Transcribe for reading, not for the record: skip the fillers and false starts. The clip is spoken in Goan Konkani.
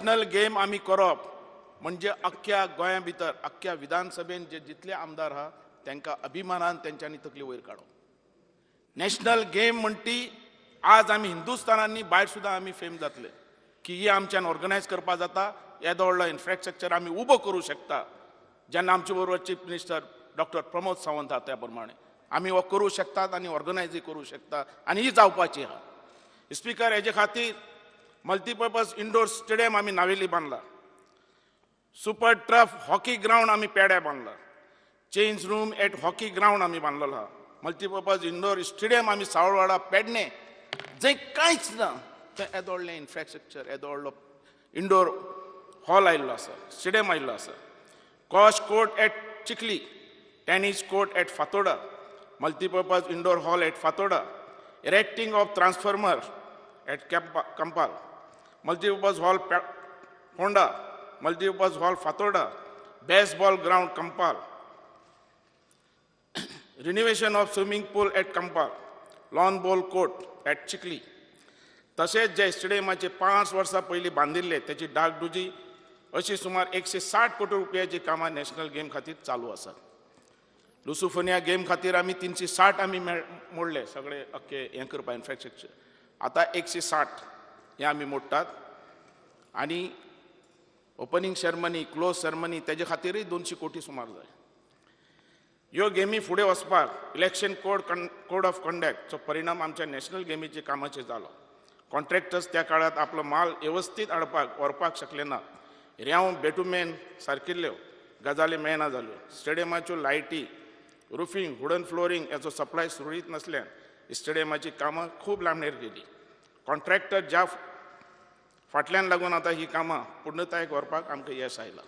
नॅशनल गेम आमी करप म्हणजे अख्ख्या गोंया भितर अख्ख्या विधानसभेन जे जितले आमदार आहा तांकां अभिमानान तेंच्यांनी तकली वयर काडप. नॅशनल गेम म्हणटी आज आमी हिंदुस्थानांनी भायर सुद्दां आमी फेम जातले की ही आमच्यान ऑर्गनायज करपा जाता. येदो व्हडलो इन्फ्रास्ट्रक्चर आमी उबो करूं शकता जेन्ना आमचे बरोबर chief minister doctor Pramod Sawant आहा त्या प्रमाणे आमी हो करूं शकतात आनी ऑर्गनायजूय करूं शकता आनी ही जावपाची आहा. स्पिकर, हेजे खातीर मल्टीपर्पज इंडोर स्टेडियम आमी नावेली बांदला, सुपर टर्फ हॉकी ग्रावंड आमी पेड्या बांदला, change room at hockey ground आमी बांदलेलो आहा, मल्टीपर्पज इंडोर स्टेडियम आमी सावळवाडा पेडणे जंय कांयच ना थंय येदो व्हडलें इन्फ्रास्ट्रक्चर, येदो व्हडलो इंडोर हॉल आयिल्लो आसा, स्टेडियम आयिल्लो आसा. Squash court at Chikhli, tennis court at Fatorda, multipurpose indoor hall at Fatorda, erecting of transformer at Campal, multipurpose hall Ponda, multipurpose hall Fatorda, baseball ground Campal, renovation of swimming pool at Campal, lawn ball court at Chikhli. तशेंच जे स्टेडियमाचे 5 वर्सां पयलीं बांदिल्ले तेची डागडुजी अशी सुमार 160 कोटी रुपयाची कामां नॅशनल गेम खातीर चालू आसात. लुसोफोनिया गेम खातीर आमी 360 आमी मोडले सगळे अख्खे हें करपा इन्फ्रास्ट्रक्चर. आतां 160 हें आमी मोडटात आनी ओपनींग सेरमनी, क्लोज सेरमनी तेजे खातीरय 200 कोटी सुमार जाय. ह्यो गेमी फुडें वचपाक इलेक्शन कोड ऑफ कंडक्टचो परिणाम आमच्या नॅशनल गेमीच्या कामाचेर जालो. कॉन्ट्रॅक्टर्स त्या काळांत आपलो माल वेवस्थीत हाडपाक व्हरपाक शकले ना. रेंव बेटुमेन सारकिल्ल्यो गजाली मेळना जाल्यो. स्टेडियमाच्यो लायटी, रुफींग, वुडन फ्लोरींग हेचो सप्लाय सुरळीत नासल्यान स्टेडियमाची कामां खूब लांबणेर गेली. कॉन्ट्रॅक्टर ज्या फाटल्यान लागून आतां ही कामां पूर्णतायेक व्हरपाक आमकां येस आयलां.